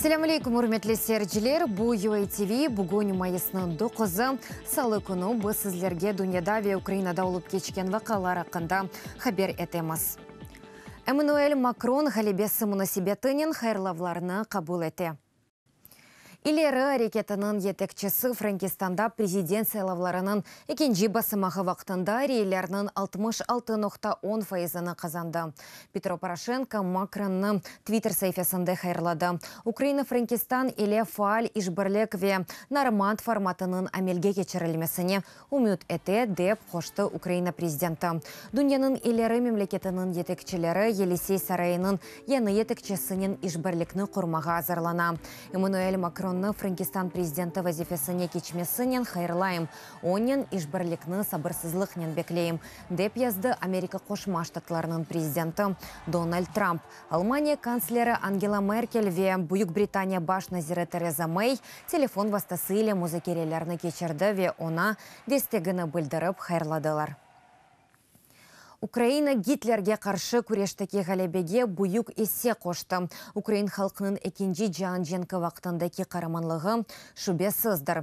Selâm aleyküm, ürmetli seyirciler! Bu UATV, bugün mayısnıñ doquzı, salı künü biz sizlerge dünyada ve Ukrainada olıp keçken vaqialar aqqında haber etemiz. Emmanuel Makron ğalebesi munasebetinen hayırlavlarnı qabul ete. İleri areketiniñ yetekçisi Frenkistanda prezident saylavlarınıñ ekinci basamağı vaqtında reylerniñ 66 nöqta 10 fayızını qazandı. Petro Poroşenko Makronnı Twitter saifesinde hayırladı. Ukraina Frenkistan ile faal işbirlik ve Normand formatınıñ amelge keçirilmesine ümüt ete, dep qoştı Ukraina prezidenti. Dünyanıñ ileri memleketiniñ yetekçileri Yelisey sarayınıñ yañı yetekçisinen işbirlikni qurmağa azırlana. Emmanuel Makronnı Frenkistan prezidenti vazifesine keçmesinen hayırlayım. Onen işbirlikni sabırsızlıqnen bekleyim, dep yazdı Amerika Qoşma Ştatlarınıñ prezidenti Donald Trump. Almaniya kantsleri Angela Merkel ve Büyük Britaniya baş naziri Tereza Mey telefon vastası ile muzakerelerni keçirdi ve oña destegini bildirip hayırladılar. Ukraina Gitlerge qarşı küreşteki ğalebege büyük isse qoştı. Ukrain halqınıñ Ekinci cian cenki vaqtındaki qaramanlığı şübesizdir.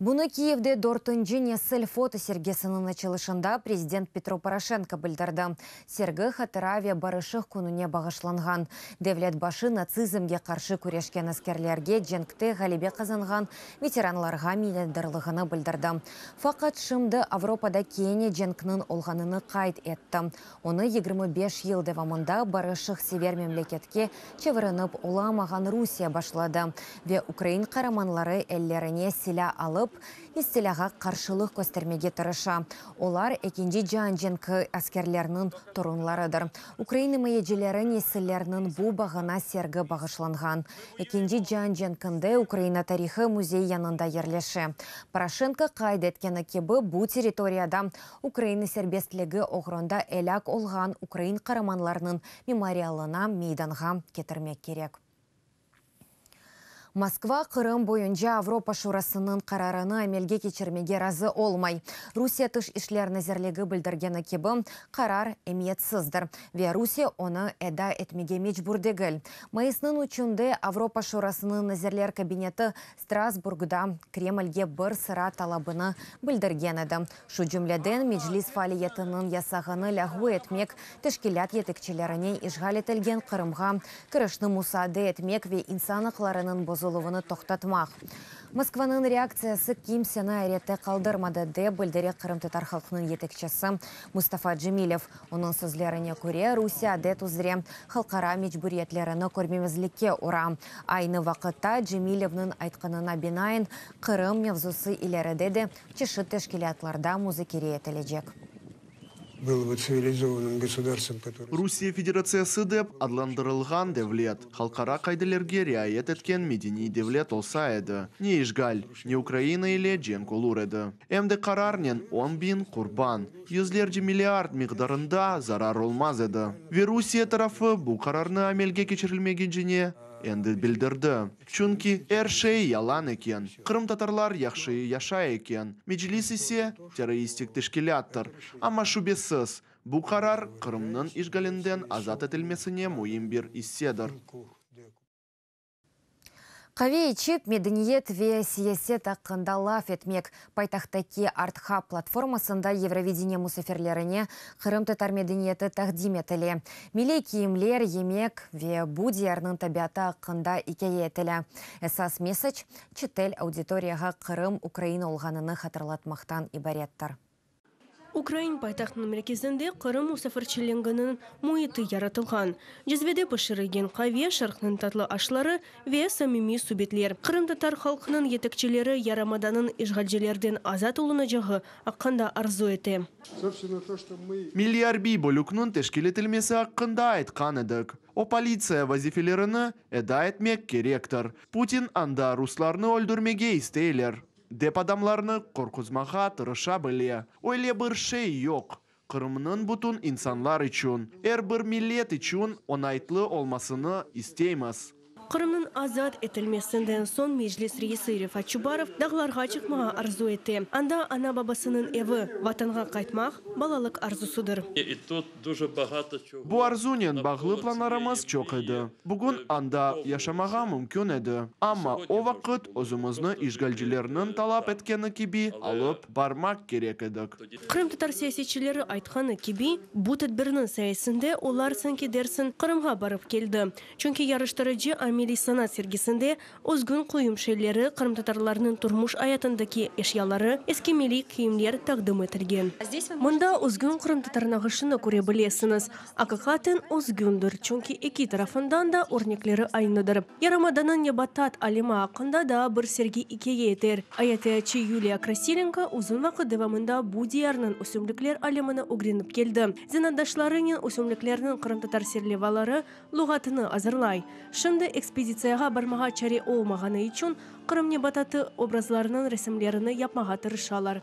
Bunı Kiyevde dörtünci nesil foto sergisiniñ açılışında prezident Petro Poroşenko bildirdi. Sergi Hatıra ve barışıq kününe bağışlanğan. Devlet başı natsizmge qarşı küreşken askerlerge, cenkte ğalebe qazanğan veteranlarğa minnetdarlığını bildirdi. Faqat şimdi Avropada kene cenkniñ olğanını qayd etti. Onı 25 yıl devamında barışıqsever memleketke çevirinip olamağan Rusiye başladı ve ukrain qaramanları ellerine silâ alıp, istilâğa qarşılıq köstermege tırışa. Olar Ekinci cian cenki askerleriniñ torunlarıdır. Ukrain imayecileri nesilleriniñ bu bağına sergi bağışlanğan. Ekinci cian cenkinde Ukraina tarihı müzeyi yanında yerleşe. Poroşenko qayd etkeni kibi, bu territoriyada Ukraina serbestligi oğrunda elâk olğan ukrain qaramanlarınıñ memorialını meydanğa ketirmek kerek. Moskva Qırım boyunca Avropa Şurasınıñ qararını amelge keçirmege razı olmay. Rusiye Tış işler nazirligi bildirgeni kibi, qarar emiyetsizdir ve Rusiye onı eda etmege mecbur degil. Mayısnıñ üçünde Avropa Şurasınıñ Nazirler kabineti Strasburgda Kremlge bir sıra talabını bildirgen edi. Şu cümleden, Meclis faaliyetiniñ yasağını lâğu etmek, teşkilât yetekçilerine işğal etilgen Qırımğa kirişni musaade etmek ve insan aqlarınıñ bozuluvını toqtatmaq. Moskvanıñ reaktsiyası kimseni ayrette qaldırmadı, dep bildire qırımtatar halqınıñ yetekçisi Mustafa Cemilev. Onıñ sözlerine köre, Rusiye adet üzre halqara mecburiyetlerini körmemezlikke ura. Aynı vaqıtta, Cemilevniñ aytqanına binaen, Qırım mevzusı ileride de çeşit teşkilâtlarda muzakere etilecek. Было бы цивилизованным государством, которое Rusiye Federatsiyası dep adlandırılğan devlet, halqara qaidelerge riayet etken medeniy devlet olsa edi, ne işğal, ne Ukraina ile cenk olur edi. Em de qararnen 10 biñ qurban, yüzlerce milliard miqdarında zarar olmaz edi. Ve Rusiye tarafı bu qararnı amelge keçirilmegecegini endi bildirdi. Çünki er şey yalan eken. Qırımtatarlar yahşı yaşay eken. Meclis ise terroristik teşkilâttır. Amma şübesiz, bu qarar Qırımnıñ işğalinden azat etilmesine müim bir issedir. Qave içip, medeniyet ve siyaset aqqında laf etmek. Paytahttaki Art Hub platformasında Eurovideniye musafirlerine qırımtatar medeniyeti taqdim etile. Milliy kiyimler, yemek ve bu diyarnıñ tabiatı aqqında ikâye etile. Esas message çetel auditoriyağa Qırım Ukraina olğanını hatırlatmaqtan ibarettir. Ukrain paytahtınıñ merkezinde Qırım musafirçiliginiñ müiti yaratılğan. Cezvede pişirilgen qave, şarqnıñ tatlı aşları ve samimiy subetler. Qırımtatar halqınıñ yetekçileri yarımadanıñ işğalcilerden azat olunacağı aqqında arzu ete. Собственно, то, что мы Milliy arbiy bölükniñ teşkil etilmesi aqqında aytqan edik. O politsiya vazifelerini eda etmek kerektir. Putin anda ruslarnı öldürmege isteyler. Dep adamlarnı qorquzmağa tırışa bile. Öyle bir şey yoq. Qırımnıñ bütün insanlar içün, er bir millet içün oñaytlı olmasını isteymiz. Qırımnıñ azat etilmesinden soñ Meclis reisi Refat Çubarov dağlarğa çıqmağa arzu ete. Anda ana-babasınıñ evi, Vatanğa qaytmaq, balalıq arzusıdır. Bu arzunen bağlı planlarımız çoq edi. Bugün anda yaşamağa mümkün edi, amma o vaqıt özümizni işğalcilerniñ talap etkeni kibi alıp barmaq kerek edik. Qırımtatar siyasetçileri aytqanı kibi, bu tedbirniñ sayesinde olar sanki dersiñ Qırımğa barıp keldi. Çünki yarıştırıcı ameliy sanat sergisinde özgün quyum şeyleri, qırımtatarlarnıñ turmuş ayatındaki eşyaları, eski milliy kiyimler taqdim etilgen. Mında özgün qırımtatar nağışını köre bilesiñiz. Aqiqaten özgündir, çünki eki tarafından da örnekleri aynıdır. Yarımadanıñ nebatat alemi aqqında daa bir sergi ikâye eter. Ayatiyatçı Yuliya Krasilenko uzun vaqıt devamında bu diyarnıñ ösümlikler alemini ögrenip keldi. Zenaatdaşlarınen ösümliklerniñ qırımtatar serlevaları luğatını azırlay. Şimdi ekspeditsiyağa barmağa çare olmağanı içün Qırım nebatatı obrazlarınıñ resimlerini yapmağa tırışalar.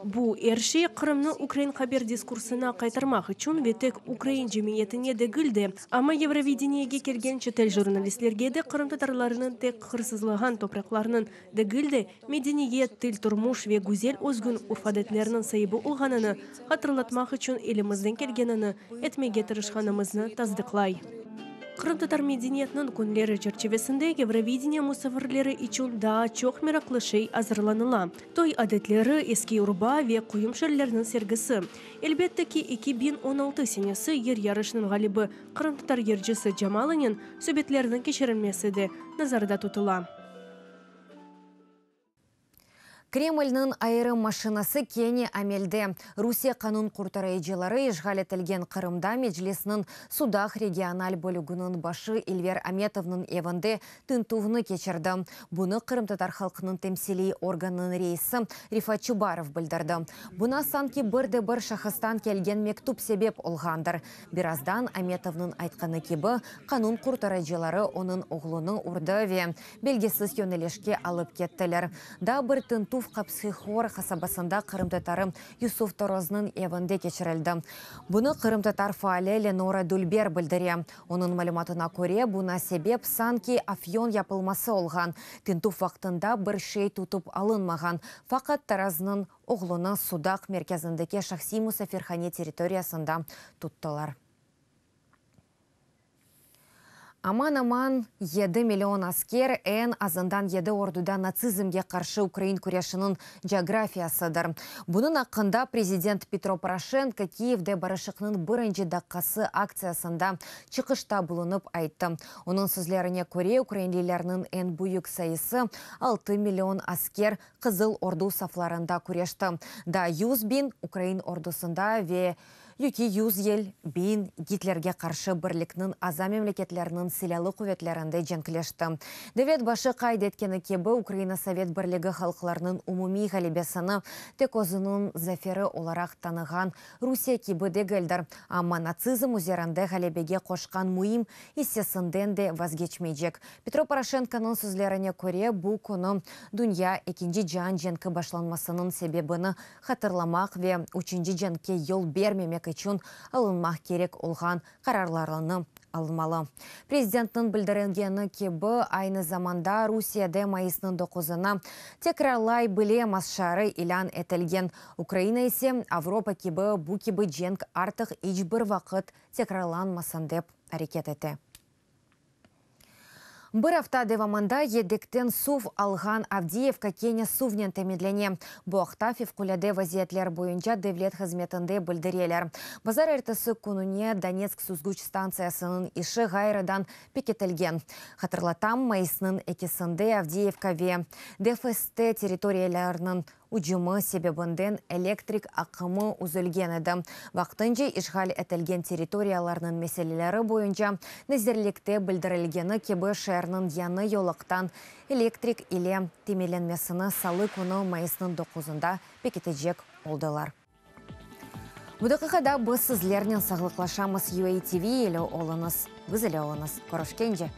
Bu er şey Qırımnı ukrain haber diskursına qaytarmaq içün ve tek ukrain cemiyetine degil de, amma Yevrovideniyege kelgen çetel jurnalistlerge de qırımtatarlarnıñ tek hırsızlağan topraqlarnıñ degil de, medeniyet, til, turmuş ve güzel özgün urf-adetlerniñ saibi olğanını hatırlatmaq içün elimizden kelgenini etmege tırışqanımıznı tasdıqlay. Qırımtatar medeniyetiniñ künleri çerçivesinde Yevrovideniye musafirleri içün daa çoq meraqlı şey azırlanıla, toy adetleri, eski urba ve quyum şellerniñ sergisi. Elbette ki, 2016 senesi yır yarışınıñ ğalibi qırımtatar yırcısı Jamalanen subetlerniñ keçirilmesi de nazarda tutula. Kremlniñ ayırım maşinası kene amelde. Rusiye qanun qurtarayıcıları işğal etilgen Qırımda Meclisniñ Sudaq regional bölüginiñ başı İlver Ametovnıñ evinde tintüvni keçirdi. Bunı qırımtatar halqınıñ temsiliy organınıñ reisi Refat Çubarov bildirdi. Buna sanki bir de bir şahıstan kelgen mektüp sebep olğandır. Birazdan, Ametovnıñ aytqanı kibi, qanun qurtarayıcıları onıñ oğlunı urdı ve Belgisiz yönelişke alıp kettiler. Daa bir tintüv Qapsihor qasabasında qırımtatarı Yusuf Toroznıñ evinde keçirildi. Bunı qırımtatar faali Lenora Dülber bildire. Onıñ malümatına köre, buna sebep sanki afyon yapılması olğan. Tintüv vaqtında bir şey tutıp alınmağan, faqat Toroznıñ oğlunı Sudaq merkezindeki şahsiy musafirhane territoriyasında tuttılar. Aman-aman yedi million asker, eñ azından yedi orduda natsizmge qarşı ukrain küreşiniñ coğrafiyasıdır. Bunıñ aqqında prezident Petro Poroşenko Kiyevde Barışıqnıñ birinci daqqası aktsiyasında çıqışta bulunıp ayttı. Onıñ sözlerine köre, ukrainlilerniñ eñ büyük sayısı, altı million asker, Qızıl ordu saflarında küreşti. Daa 100.000 ukrain ordusında ve 200 yıl biñ Gitlerge qarşı birlikniñ aza memleketleriniñ silâlı quvetlerinde cenkleşti. Devlet başı qayd etkeni kibi, Ukraina Sovet Birligi halqlarınıñ umumiy ğalebesini tek özüniñ zaferi olaraq tanığan Rusiye kibi degildir, amma natsizm üzerinde ğalebege qoşqan müim issesinden de vazgeçmeycek. Petro Poroşenkonıñ sözlerine köre, bu künü dünya Ekinci cian cenki başlanmasınıñ sebebini hatırlamaq ve üçünci cenkke yol bermemek içün alınmaq kerek olğan qararlarını almalı. Prezidentniñ bildirgeni kibi, aynı zamanda Rusiyede mayısnıñ doquzına tekrarlay bilemiz şiarı ilân etilgen, Ukraina ise Avropa kibi bu kibi cenk artıq iç bir vaqıt tekrarlanmasın dep areket ete. Bir afta devamında yedekten suv alğan Avdiyevka kene suvnen teminlene. Bu aqta Fevqulâde vaziyetler boyunca devlet hızmetinde bildireler. Bazarertesi kününe Donetsk süzgüç stantsiyasınıñ işi ğayrıdan pekitilgen. Hatırlatam, mayısnıñ ekisinde Avdiyevka ve DFST territoriyalarınıñ ücümi sebebinden elektrik aqımı üzülgen edi. Vaqtınca işğal etilgen territoriyalarnıñ meseleleri boyunca Nazirlikte bildirilgeni kibi, şeerniñ yañı yolaqtan elektrik ile teminlenmesini salı künü mayısnıñ doquzında pekitecek oldılar. Bu daqiqada biz sizlernen sağlıqlaşamız, UATV ile oluñız, biz ile oluñız. Körüşkence!